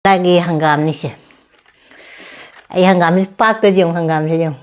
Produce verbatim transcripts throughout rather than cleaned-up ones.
ꯆꯥꯒꯦ ꯍꯪꯒꯥꯝꯅꯤꯁꯦ꯫ ꯑꯩ ꯍꯪꯒꯥꯝꯁꯤ ꯄꯥꯛꯇ ꯌꯦꯡꯉꯨ, ꯍꯪꯒꯥꯝꯁꯤ ꯌꯦꯡꯉꯨ꯫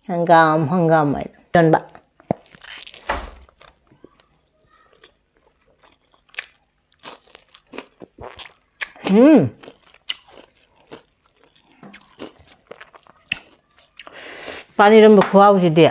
ꯍꯪꯒꯥꯝ, ꯍꯪꯒꯥꯝ ꯍꯥꯏ ꯌꯣꯟꯕ꯫ ꯎꯝ꯫ ꯄꯥꯟ ꯏꯔꯣꯟꯕ ꯈꯨꯍꯥꯎꯁꯤꯗꯤ꯫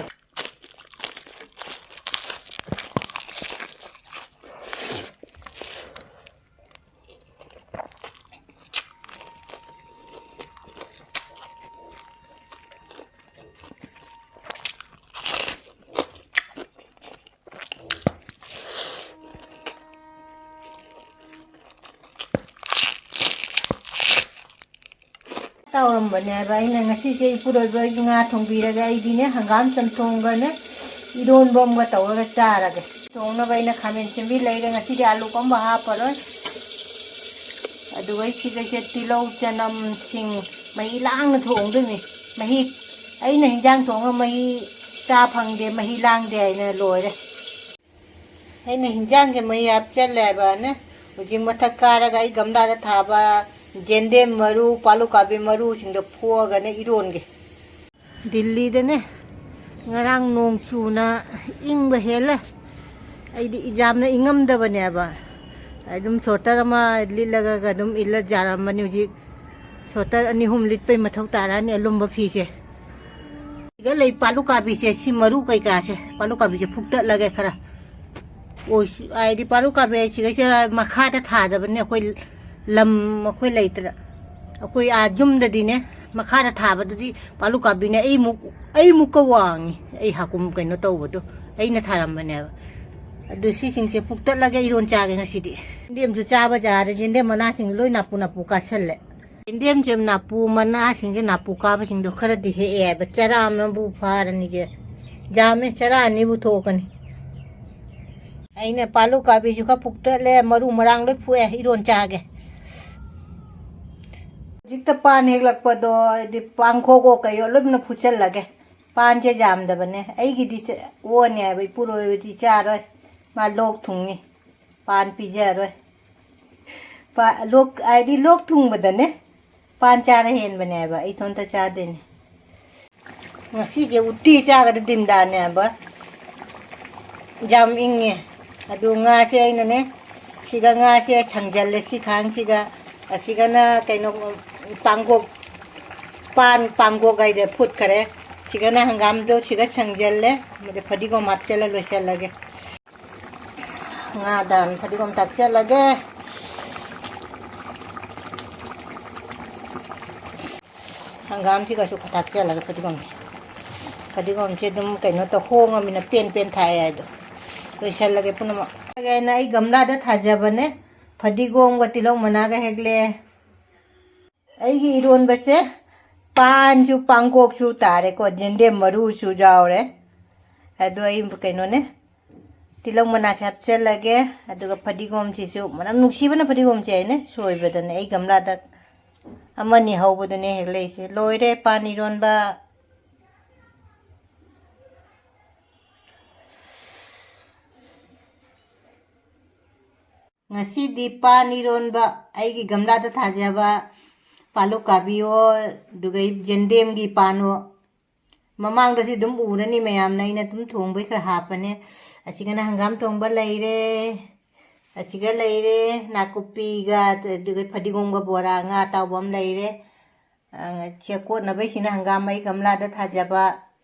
ꯇꯧꯔꯝꯕꯅꯦ ꯍꯥꯏꯕ꯫ ꯑꯩꯅ ꯉꯁꯤꯁꯦ ꯏꯄꯨꯔꯣꯏꯕꯒꯤ ꯉꯥ ꯊꯣꯡꯕꯤꯔꯒ ꯑꯩꯗꯤꯅꯦ ꯍꯪꯒꯥꯝ ꯆꯝꯊꯣꯡꯒꯅꯦ ꯏꯔꯣꯟꯕ ꯑꯃꯒ ꯇꯧꯔꯒ ꯆꯥꯔꯒꯦ꯫ ꯊꯣꯡꯅꯕ ꯑꯩꯅ ꯈꯥꯃꯦꯟ ꯁꯦꯝꯕꯤ ꯂꯩꯔꯦ꯫ ꯉꯁꯤꯗꯤ ꯑꯂꯨ ꯀꯝꯕ ꯍꯥꯞꯄꯔꯣꯏ꯫ ꯑꯗꯨꯒ ꯑꯩ ꯁꯤꯗꯩꯁꯤꯗ ꯇꯤꯜꯍꯧ, ꯆꯅꯝ, ꯁꯤꯡ ꯃꯍꯤ ꯂꯥꯡꯅ ꯊꯣꯡꯗꯣꯏꯅꯤ꯫ ꯃꯍꯤ, ꯑꯩꯅ ꯍꯤꯟꯖꯥꯡ ꯊꯣꯡꯉ ꯃꯍꯤ ꯆꯥ ꯐꯪꯗꯦ, ꯃꯍꯤ ꯂꯥꯡꯗꯦ ꯍꯥꯏꯅ ꯂꯣꯏꯔꯦ꯫ ꯑꯩꯅ ꯍꯤꯟꯖꯥꯡꯁꯦ ꯃꯍꯤ ꯍꯥꯞꯆꯜꯂꯦ ꯍꯥꯏꯕꯅꯦ꯫ ꯍꯧꯖꯤꯛ ꯃꯊꯛ ꯀꯥꯔꯒ ꯑꯩ ꯒꯝꯂꯥꯗ ꯊꯥꯕ ꯌꯦꯟꯗꯦꯝ ꯃꯔꯨ, ꯄꯥꯂꯨꯀꯥꯕꯤ ꯃꯔꯨꯁꯤꯡꯗꯣ ꯐꯣꯛꯑꯒꯅꯦ ꯏꯔꯣꯟꯒꯦ꯫ ꯗꯤꯜꯂꯤꯗꯅꯦ ꯉꯔꯥꯡ ꯅꯣꯡ ꯆꯨꯅ ꯏꯪꯕ ꯍꯦꯜꯂꯦ꯫ ꯑꯩꯗꯤ ꯌꯥꯝꯅ ꯏꯪꯉꯝꯗꯕꯅꯦꯕ꯫ ꯑꯗꯨꯝ ꯁ꯭ꯋꯦꯇꯔ ꯑꯃ ꯂꯤꯠꯂꯒ ꯑꯗꯨꯝ ꯏꯜꯂ ꯌꯥꯔꯝꯕꯅꯤ꯫ ꯍꯧꯖꯤꯛ ꯁ꯭ꯋꯦꯇꯔ ꯑꯅꯤ ꯑꯍꯨꯝ ꯂꯤꯠꯄꯩ ꯃꯊꯧ ꯇꯥꯔꯛꯑꯅꯤ, ꯑꯂꯨꯝꯕ ꯐꯤꯁꯦ꯫ ꯁꯤꯗ ꯂꯩ ꯄꯥꯂꯨꯀꯥꯕꯤꯁꯦ, ꯁꯤ ꯃꯔꯨ ꯀꯩꯀꯥꯁꯦ, ꯄꯥꯂꯨꯀꯥꯕꯤꯁꯦ ꯐꯨꯛꯇꯠꯂꯒꯦ ꯈꯔ꯫ ꯑꯣꯏꯁꯨ-, ꯍꯥꯏꯗꯤ ꯄꯥꯂꯨꯀꯥꯕꯤ ꯍꯥꯏꯁꯤꯒꯩꯁꯦ ꯃꯈꯥꯗ ꯊꯥꯗꯕꯅꯦ ꯑꯩꯈꯣꯏ ꯂꯝ, ꯑꯩꯈꯣꯏ ꯂꯩꯇ꯭ꯔ-, ꯑꯩꯈꯣꯏ ꯑꯥ ꯌꯨꯝꯗꯗꯤꯅꯦ ꯃꯈꯥꯗ ꯊꯥꯕꯗꯨꯗꯤ ꯄꯥꯂꯨꯀꯥꯕꯤꯅꯦ ꯑꯩꯃꯨꯛ, ꯑꯩꯃꯨꯛꯀ ꯋꯥꯡꯉꯤ꯫ ꯑꯩ ꯍꯥꯀꯨꯝ ꯀꯩꯅꯣ ꯇꯧꯕꯗꯣ ꯑꯩꯅ ꯊꯥꯔꯝꯕꯅꯦꯕ꯫ ꯑꯗꯨ ꯁꯤꯁꯤꯡꯁꯦ ꯐꯨꯛꯇꯠꯂꯒ ꯏꯔꯣꯟ ꯆꯥꯒꯦ ꯉꯁꯤꯗꯤ꯫ ꯌꯦꯟꯗꯦꯝꯁꯨ ꯆꯥꯕ ꯌꯥꯔꯦ, ꯌꯦꯟꯗꯦꯝ ꯃꯅꯥꯁꯤꯡ ꯂꯣꯏ ꯅꯥꯄꯨ ꯅꯥꯄꯨ ꯀꯥꯁꯜꯂꯦ꯫ ꯌꯦꯟꯗꯦꯝꯁꯦ ꯅꯥꯄꯨ ꯃꯅꯥꯁꯤꯡꯁꯦ, ꯅꯥꯄꯨ ꯀꯥꯕꯁꯤꯡꯗꯣ ꯈꯔꯗꯤ ꯍꯦꯛꯑꯦ ꯍꯥꯏꯕ꯫ ꯆꯔꯥ ꯑꯃꯕꯨ ꯐꯥꯔꯅꯤꯁꯦ꯫ ꯌꯥꯝꯃꯦ, ꯆꯔꯥ ꯑꯅꯤꯕꯨ ꯊꯣꯛꯀꯅꯤ꯫ ꯑꯩꯅ ꯄꯥꯂꯨ ꯀꯥꯕꯤꯁꯨ ꯈꯔ ꯐꯨꯛꯇꯠꯂꯦ, ꯃꯔꯨ ꯃꯔꯥꯡ ꯂꯣꯏ ꯐꯨꯛꯑꯦ, ꯏꯔꯣꯟ ꯆꯥꯒꯦ꯫ ꯍꯧꯖꯤꯛꯇ ꯄꯥꯟ ꯍꯦꯛꯂꯛꯄꯗꯣ, ꯍꯥꯏꯗꯤ ꯄꯥꯡꯈꯣꯛꯑꯣ ꯀꯩꯌꯣ ꯂꯣꯏꯅ ꯐꯨꯠꯆꯜꯂꯒꯦ꯫ ꯄꯥꯟꯁꯦ ꯌꯥꯝꯗꯕꯅꯦ꯫ ꯑꯩꯒꯤꯗꯤ ꯆ-, ꯑꯣꯅꯦ ꯍꯥꯏꯕ, ꯏꯄꯨꯔꯣꯏꯕꯗꯤ ꯆꯥꯔꯣꯏ, ꯃꯥ ꯂꯣꯛ ꯊꯨꯡꯉꯤ꯫ ꯄꯥꯟ ꯄꯤꯖꯔꯣꯏ꯫ ꯄꯥ-, ꯂꯣꯛ, ꯍꯥꯏꯗꯤ ꯂꯣꯛ ꯊꯨꯡꯕꯗꯅꯦ, ꯄꯥꯟ ꯆꯥꯔ ꯍꯦꯟꯕꯅꯦꯕ, ꯑꯩ ꯏꯊꯣꯟꯇ ꯆꯥꯗꯣꯏꯅꯦ꯫ ꯉꯁꯤꯁꯦ ꯎꯇꯤ ꯆꯥꯒꯗ ꯗꯤꯟꯗꯥꯅꯦꯕ꯫ ꯌꯥꯝ ꯏꯪꯉꯦ꯫ ꯑꯗꯨ ꯉꯥꯁꯦ ꯑꯩꯅꯅꯦ, ꯁꯤꯒ ꯉꯥꯁꯦ ꯁꯪꯖꯜꯂꯦ, ꯁꯤ ꯈꯥꯡꯁꯤꯒ꯫ ꯑꯁꯤꯒꯅ ꯀꯩꯅꯣ, ꯄꯥꯡꯒꯣꯛ, ꯄꯥꯟ ꯄꯥꯡꯒꯣꯛ ꯍꯥꯏꯗ ꯐꯨꯠꯈꯔꯦ꯫ ꯁꯤꯒꯅ ꯍꯪꯒꯥꯝꯗꯣ ꯁꯤꯒ ꯁꯪꯖꯜꯂꯦ꯫ ꯑꯗ ꯐꯗꯤꯒꯣꯝ ꯍꯥꯞꯆꯜꯂ ꯂꯣꯏꯁꯜꯂꯒꯦ꯫ ꯉꯥꯗ ꯐꯗꯤꯒꯣꯝ ꯊꯥꯛꯆꯜꯂꯒꯦ꯫ ꯍꯪꯒꯥꯝꯁꯤꯒꯁꯨ ꯊꯥꯛꯆꯜꯂꯒꯦ ꯐꯗꯤꯒꯣꯝꯁꯦ꯫ ꯐꯗꯤꯒꯣꯝꯁꯦ ꯑꯗꯨꯝ ꯀꯩꯅꯣ ꯇꯧ, ꯍꯣꯡꯉꯃꯤꯅ ꯄꯦꯟ ꯄꯦꯟ ꯊꯥꯛꯑꯦ ꯍꯥꯏꯗꯣ꯫ ꯂꯣꯏꯁꯜꯂꯒꯦ ꯄꯨꯝꯅꯃꯛ꯫ ꯑꯩꯅ ꯑꯩ ꯒꯝꯂꯥꯗ ꯊꯥꯖꯕꯅꯦ꯫ ꯐꯗꯤꯒꯣꯝꯒ ꯇꯤꯜꯍꯧ ꯃꯅꯥꯒ ꯍꯦꯛꯂꯦ꯫ ꯑꯩꯒꯤ ꯏꯔꯣꯟꯕꯁꯦ ꯄꯥꯟꯁꯨ ꯄꯥꯡꯀꯣꯛꯁꯨ ꯇꯥꯔꯦꯀꯣ, ꯌꯦꯟꯗꯦꯝ ꯃꯔꯨꯁꯨ ꯌꯥꯎꯔꯦ꯫ ꯑꯗꯣ ꯑꯩ ꯀꯩꯅꯣꯅꯦ, ꯇꯤꯜꯍꯧ ꯃꯅꯥꯁꯦ ꯍꯥꯞꯆꯜꯂꯒꯦ꯫ ꯑꯗꯨꯒ ꯐꯗꯤꯒꯣꯝꯁꯤꯁꯨ, ꯃꯅꯝ ꯅꯨꯡꯁꯤꯕꯅ ꯐꯗꯤꯒꯣꯝꯁꯦ ꯍꯥꯏꯅꯦ, ꯁꯣꯏꯕꯗꯅꯦ ꯑꯩ ꯒꯝꯂꯥꯗ ꯑꯃꯅꯤ ꯍꯧꯕꯗꯨꯅꯦ ꯍꯦꯛꯂꯛꯏꯁꯦ꯫ ꯂꯣꯏꯔꯦ ꯄꯥꯟ ꯏꯔꯣꯟꯕ꯫ ꯉꯁꯤꯗꯤ ꯄꯥꯟ ꯏꯔꯣꯟꯕ, ꯑꯩꯒꯤ ꯒꯝꯂꯥꯗ ꯊꯥꯖꯕ ꯄꯥꯂꯨ ꯀꯥꯕꯤꯌꯣ, ꯑꯗꯨꯒ ꯌꯦꯟꯗꯦꯝꯒꯤ ꯄꯥꯟꯋꯣ꯫ ꯃꯃꯥꯡꯗꯁꯨ ꯑꯗꯨꯝ ꯎꯔꯅꯤ ꯃꯌꯥꯝꯅ, ꯑꯩꯅ ꯑꯗꯨꯝ ꯊꯣꯡꯕꯩ ꯈꯔ ꯍꯥꯞꯄꯅꯦ꯫ ꯑꯁꯤꯒꯅ ꯍꯪꯒꯥꯝ ꯊꯣꯡꯕ ꯂꯩꯔꯦ, ꯑꯁꯤꯒ ꯂꯩꯔꯦ ꯅꯥꯀꯨꯞꯄꯤꯒ, ꯑꯗꯨꯒ ꯐꯗꯤꯒꯣꯝꯒ ꯕꯣꯔꯥ, ꯉꯥ ꯑꯇꯥꯎꯕ ꯑꯃ ꯂꯩꯔꯦ꯫ ꯑ, ꯁꯦ ꯀꯣꯠꯅꯕꯩꯁꯤꯅ ꯍꯪꯒꯥꯝ ꯑꯩ ꯒꯝꯂꯥꯗ ꯊꯥꯖꯕ,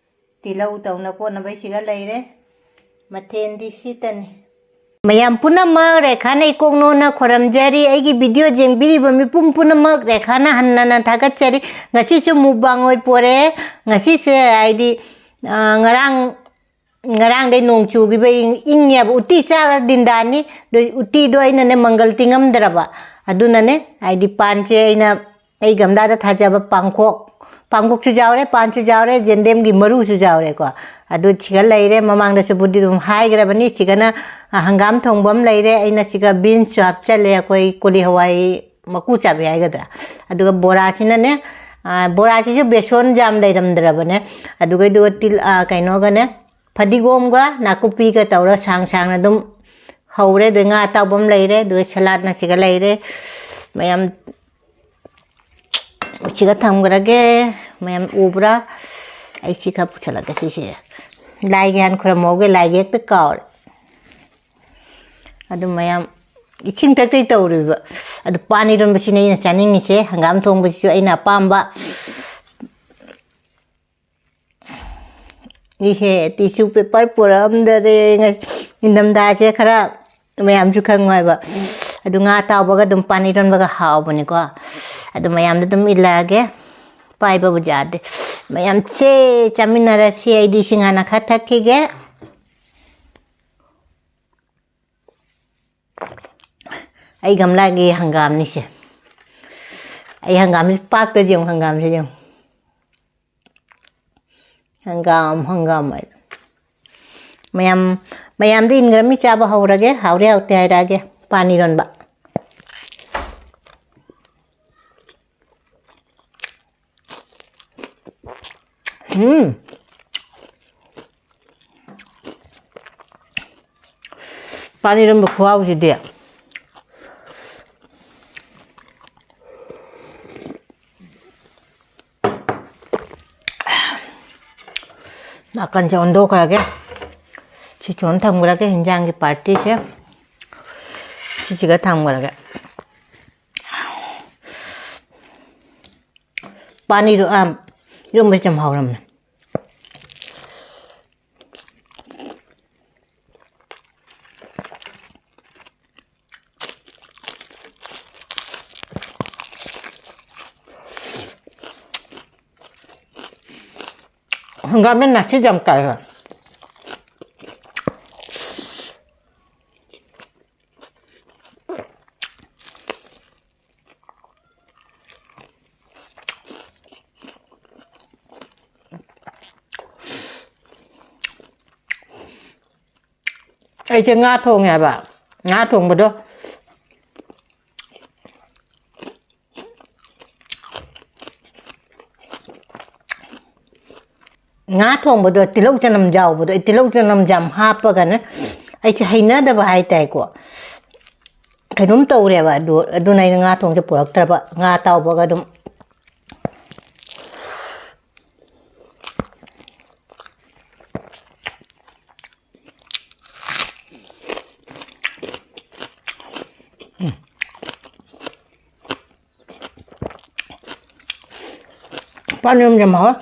ꯇꯤꯜꯍꯧ ꯇꯧꯅ ꯀꯣꯠꯅꯕꯩꯁꯤꯒ ꯂꯩꯔꯦ꯫ ꯃꯊꯦꯜꯗꯤ ꯁꯤꯇꯅꯤ꯫ ꯃꯌꯥꯝ ꯄꯨꯝꯅꯃꯛ ꯔꯦꯈꯥꯅ ꯏꯀꯣꯛꯅꯣꯅ ꯈꯣꯏꯔꯝꯖꯔꯤ꯫ ꯑꯩꯒꯤ video ꯌꯦꯡꯕꯤꯔꯤꯕ ꯃꯤꯄꯨꯝ ꯄꯨꯝꯅꯃꯛ ꯔꯦꯈꯥꯅ ꯍꯟꯅꯅ ꯊꯥꯒꯠꯆꯔꯤ꯫ ꯉꯁꯤꯁꯨ mukbang ꯑꯣꯏ ꯄꯣꯔꯦ꯫ ꯉꯁꯤꯁꯦ ꯍꯥꯏꯗꯤ, ꯑ, ꯉꯔꯥꯡ, ꯉꯔꯥꯡꯗꯩ ꯅꯣꯡ ꯆꯨꯈꯤꯕ ꯏꯪ-, ꯏꯪꯉꯦꯕ꯫ ꯎꯇꯤ ꯆꯥꯒ ꯗꯤꯟꯗꯥꯅꯤ꯫ ꯑꯗꯨ ꯎꯇꯤꯗꯣ ꯑꯩꯅꯅꯦ ꯃꯪꯒꯜ ꯇꯤꯡꯉꯝꯗ꯭ꯔꯕ꯫ ꯑꯗꯨꯅꯅꯦ ꯍꯥꯏꯗꯤ ꯄꯥꯟꯁꯦ ꯑꯩꯅ ꯑꯩ ꯒꯝꯂꯥꯗ ꯊꯥꯖꯕ ꯄꯥꯡꯈꯣꯛ, ꯄꯥꯡꯈꯣꯛꯁꯨ ꯌꯥꯎꯔꯦ, ꯄꯥꯟꯁꯨ ꯌꯥꯎꯔꯦ, ꯌꯦꯟꯗꯦꯝꯒꯤ ꯃꯔꯨꯁꯨ ꯌꯥꯎꯔꯦꯀꯣ꯫ ꯑꯗꯨ ꯁꯤꯒ ꯂꯩꯔꯦ꯫ ꯃꯃꯥꯡꯗꯁꯨꯕꯨꯗꯤ ꯑꯗꯨꯝ ꯍꯥꯏꯈ꯭ꯔꯕꯅꯤ꯫ ꯁꯤꯒꯅ, ꯑ, ꯍꯪꯒꯥꯝ ꯊꯣꯡꯕ ꯑꯃ ꯂꯩꯔꯦ꯫ ꯑꯩꯅ ꯁꯤꯒ beans ꯁꯨ ꯍꯥꯞꯆꯜꯂꯦ, ꯑꯩꯈꯣꯏ ꯀꯣꯂꯤ ꯍꯋꯥꯏ ꯃꯀꯨ ꯆꯥꯕꯤ ꯍꯥꯏꯒꯗ꯭ꯔꯥ꯫ ꯑꯗꯨꯒ ꯕꯣꯔꯥꯁꯤꯅꯅꯦ, ꯑ, ꯕꯣꯔꯥꯁꯤꯁꯨ ꯕꯦꯁꯣꯟ ꯌꯥꯝ ꯂꯩꯔꯝꯗ꯭ꯔꯕꯅꯦ꯫ ꯑꯗꯨꯒ, ꯑꯗꯨꯒ ꯇꯤꯜ-, ꯑ, ꯀꯩꯅꯣꯒꯅꯦ, ꯐꯗꯤꯒꯣꯝꯒ ꯅꯥꯀꯨꯞꯄꯤꯒ ꯇꯧꯔ ꯁꯥꯡ ꯁꯥꯡꯅ ꯑꯗꯨꯝ ꯍꯧꯔꯦ꯫ ꯑꯗꯨ ꯉꯥ ꯑꯇꯥꯎꯕ ꯑꯃ ꯂꯩꯔꯦ, ꯑꯗꯨꯒ ꯁꯂꯥꯠꯅ ꯁꯤꯒ ꯂꯩꯔꯦ꯫ ꯃꯌꯥꯝ ꯁꯤꯒ ꯊꯝꯈ꯭ꯔꯒꯦ꯫ ꯃꯌꯥꯝ ꯎꯕ꯭ꯔꯥ? ꯑꯩ ꯁꯤ ꯈꯔ ꯄꯨꯁꯜꯂꯛꯀꯦ꯫ ꯁꯤꯁꯦ ꯂꯥꯏꯒꯤ ꯍꯥꯟꯅ ꯈꯨꯔꯨꯝꯍꯧꯒꯦ, ꯂꯥꯏꯒꯤ ꯍꯦꯛꯇ ꯀꯥꯎꯔꯦ꯫ ꯑꯗꯨ ꯃꯌꯥꯝ ꯏꯁꯤꯡ ꯊꯛꯇꯣꯏ ꯇꯧꯔꯤꯕ꯫ ꯑꯗꯨ ꯄꯥꯟ ꯏꯔꯣꯟꯕꯁꯤꯅꯦ ꯑꯩꯅ ꯆꯥꯅꯤꯡꯉꯤꯁꯦ꯫ ꯍꯪꯒꯥꯝ ꯊꯣꯡꯕꯁꯤꯁꯨ ꯑꯩꯅ ꯑꯄꯥꯝꯕ꯫ ꯏꯍꯦ, tissue paper ꯄꯨꯔꯛꯑꯝꯗꯔꯦ꯫ ꯉꯁꯤ ꯅꯤꯡꯊꯝꯊꯥꯁꯦ ꯈꯔ ꯃꯌꯥꯝꯁꯨ ꯈꯪꯉꯣ ꯍꯥꯏꯕ꯫ ꯑꯗꯨ ꯉꯥ ꯑꯇꯥꯎꯕꯒ ꯑꯗꯨꯝ ꯄꯥꯟ ꯏꯔꯣꯟꯕꯒ ꯍꯥꯎꯕꯅꯤꯀꯣ꯫ ꯑꯗꯨ ꯃꯌꯥꯝꯗ ꯑꯗꯨꯝ ꯏꯜꯂꯛꯑꯒꯦ꯫ ꯄꯥꯏꯕꯕꯨ ꯌꯥꯗꯦ꯫ ꯃꯌꯥꯝ ꯆꯦ ꯆꯥꯃꯤꯟꯅꯔꯁꯤ꯫ ꯑꯩꯗꯤ ꯏꯁꯤꯡ ꯍꯥꯟꯅ ꯈꯔ ꯊꯛꯈꯤꯒꯦ꯫ ꯑꯩ ꯒꯝꯂꯥꯒꯤ ꯍꯪꯒꯥꯝꯅꯤꯁꯦ꯫ ꯑꯩ ꯍꯪꯒꯥꯝꯁꯤ ꯄꯥꯛꯇ ꯌꯦꯡꯉꯨ, ꯍꯪꯒꯥꯝꯁꯤ ꯌꯦꯡꯉꯨ꯫ ꯍꯪꯒꯥꯝ, ꯍꯪꯒꯥꯝ ꯍꯥꯏ꯫ ꯃꯌꯥꯝ, ꯃꯌꯥꯝꯗ ꯏꯟꯈ꯭ꯔꯃꯤ꯫ ꯆꯥꯕ ꯍꯧꯔꯒꯦ꯫ ꯍꯥꯎꯔꯦ ꯍꯥꯎꯇꯦ ꯍꯥꯏꯔꯛꯑꯒꯦ꯫ ꯄꯥꯟ ꯏꯔꯣꯟꯕ꯫ ꯎꯝ꯫ ꯄꯥꯟ ꯏꯔꯣꯟꯕ ꯈꯨꯍꯥꯎꯁꯤꯗꯤ꯫ ꯅꯥꯀꯟꯁꯦ ꯑꯣꯟꯊꯣꯛꯈ꯭ꯔꯒꯦ꯫ ꯁꯤ ꯁꯣꯝ ꯊꯝꯈ꯭ꯔꯒꯦ, ꯍꯤꯟꯖꯥꯡꯒꯤ ꯄꯥꯔꯇꯤꯁꯦ ꯁꯤꯁꯤꯒ ꯊꯝꯈ꯭ꯔꯒꯦ꯫ ꯄꯥꯟ ꯏꯔꯣ-, ꯑ, ꯏꯔꯣꯝꯕꯁꯦ ꯌꯥꯝ ꯍꯥꯎꯔꯝꯃꯦ꯫ ꯍꯪꯒꯥꯝ ꯃꯅꯥ ꯁꯤ ꯌꯥꯝ ꯀꯥꯏ꯫ ꯑꯩꯁꯦ ꯉꯥ ꯊꯣꯡꯉꯦꯕ꯫ ꯉꯥ ꯊꯣꯡꯕꯗꯣ ꯉꯥ ꯊꯣꯡꯕꯗꯣ ꯇꯤꯜꯍꯧ ꯆꯅꯝ ꯌꯥꯎꯕꯗꯣ, ꯑꯩ ꯇꯤꯜꯍꯧ ꯆꯅꯝ ꯌꯥꯝ ꯍꯥꯞꯄꯒꯅꯦ, ꯑꯩꯁꯦ ꯍꯩꯅꯗꯕ ꯍꯥꯏꯇꯥꯔꯦꯀꯣ, ꯀꯩꯅꯣꯝ ꯇꯧꯔꯦꯕ꯫ ꯑꯗꯨ, ꯑꯗꯨꯅ ꯑꯩꯅ ꯉꯥ ꯊꯣꯡꯁꯦ ꯄꯨꯔꯛꯇ꯭ꯔꯕ, ꯉꯥ ꯑꯇꯥꯎꯕꯒ ꯑꯗꯨꯝ꯫ ꯄꯥꯟ ꯏꯔꯣꯝꯕꯁꯦ ꯌꯥꯝ ꯍꯥꯎꯋꯦ꯫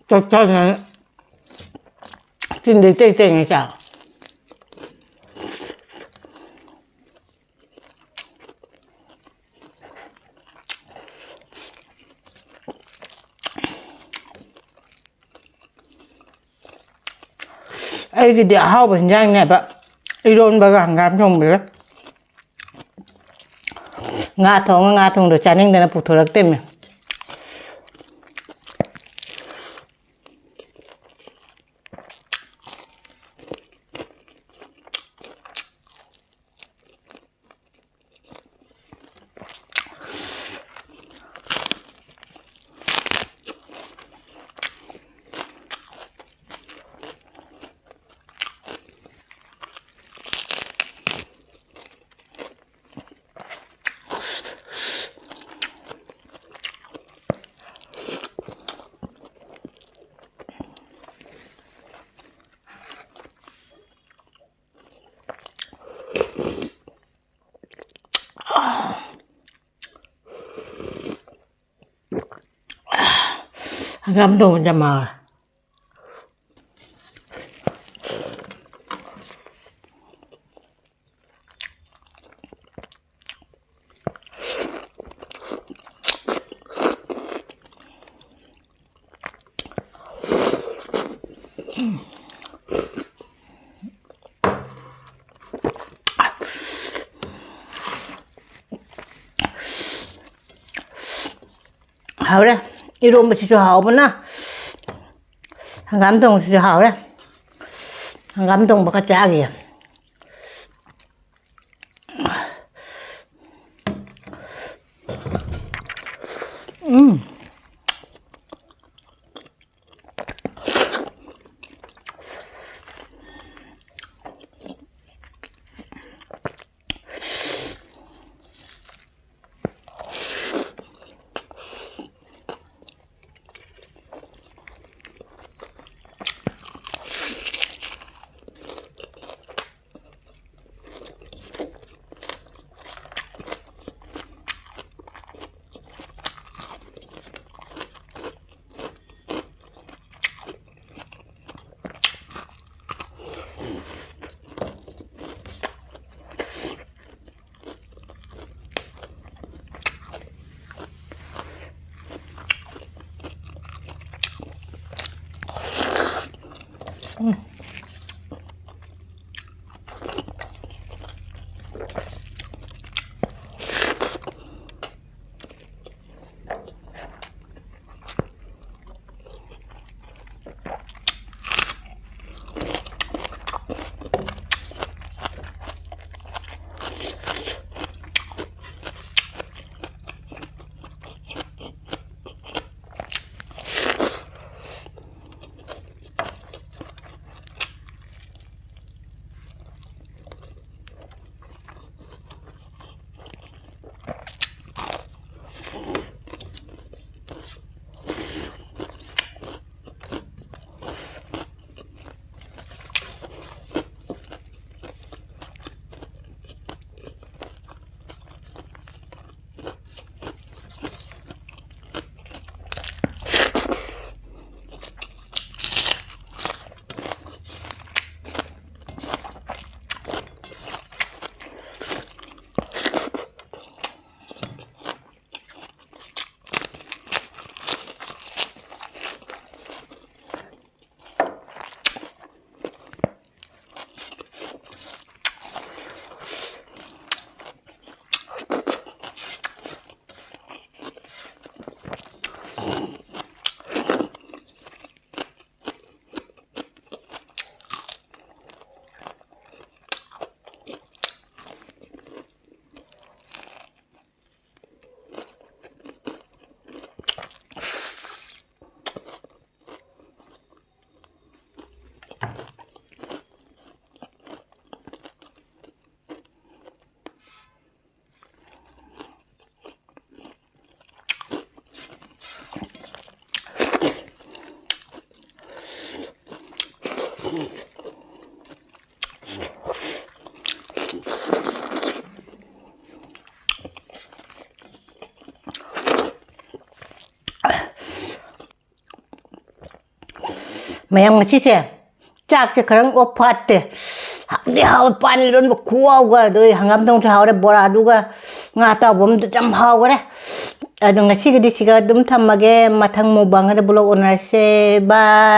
ꯆꯥꯛ ꯆꯥꯗꯅ ꯆꯤꯟꯗꯩ ꯇꯦꯛ ꯇꯦꯛꯉꯩ ꯆꯥ꯫ ꯑꯩꯒꯤꯗꯤ ꯑꯍꯥꯎꯕ ꯍꯤꯟꯖꯥꯡꯅꯦꯕ꯫ ꯏꯔꯣꯟꯕꯒ ꯍꯪꯒꯥꯝ ꯊꯣꯡꯕꯒ꯫ ꯉꯥ ꯊꯣꯡꯉ ꯉꯥ ꯊꯣꯡꯗꯣ ꯆꯥꯅꯤꯡꯗꯅ ꯄꯨꯊꯣꯔꯛꯇꯦꯃꯤ꯫ ꯍꯪꯒꯥꯝ ꯊꯣꯡꯕ ꯌꯥꯝ ꯍꯥꯎꯋꯦ꯫ ꯍꯥꯎꯔꯦ꯫ ꯏꯔꯣꯝꯕꯁꯤꯁꯨ ꯍꯥꯎꯕꯅ꯫ ꯍꯪꯒꯥꯝ ꯊꯣꯡꯕꯁꯤꯁꯨ ꯍꯥꯎꯔꯦ꯫ ꯍꯪꯒꯥꯝ ꯊꯣꯡꯕ ꯈꯔ ꯆꯥꯈꯤꯒꯦ꯫ ꯎꯝ꯫ ꯃꯌꯥꯝ, ꯉꯁꯤꯁꯦ ꯆꯥꯛꯁꯦ ꯈꯔꯪ ꯑꯣꯞ ꯐꯥꯠꯇꯦ꯫ ꯍꯥꯎꯗꯤ ꯍꯥꯎꯋꯦ, ꯄꯥꯟ ꯏꯔꯣꯟꯕ ꯈꯨꯍꯥꯎꯒ, ꯑꯗꯨ ꯍꯪꯒꯥꯝ ꯊꯣꯡꯁꯨ ꯍꯥꯎꯔꯦ, ꯕꯣꯔꯥꯗꯨꯒ ꯉꯥ ꯑꯇꯥꯎꯕ ꯑꯃꯗꯨꯁꯨ ꯌꯥꯝ ꯍꯥꯎꯈꯔꯦ꯫ ꯑꯗꯣ ꯉꯁꯤꯒꯤꯗꯤ ꯁꯤꯒ ꯑꯗꯨꯝ ꯊꯝꯃꯒꯦ, ꯃꯊꯪ ꯃꯨꯛꯕꯥꯡꯗ ꯕ꯭ꯂꯣꯛ ꯎꯅꯔꯁꯦ꯫ ꯕꯥꯏ꯫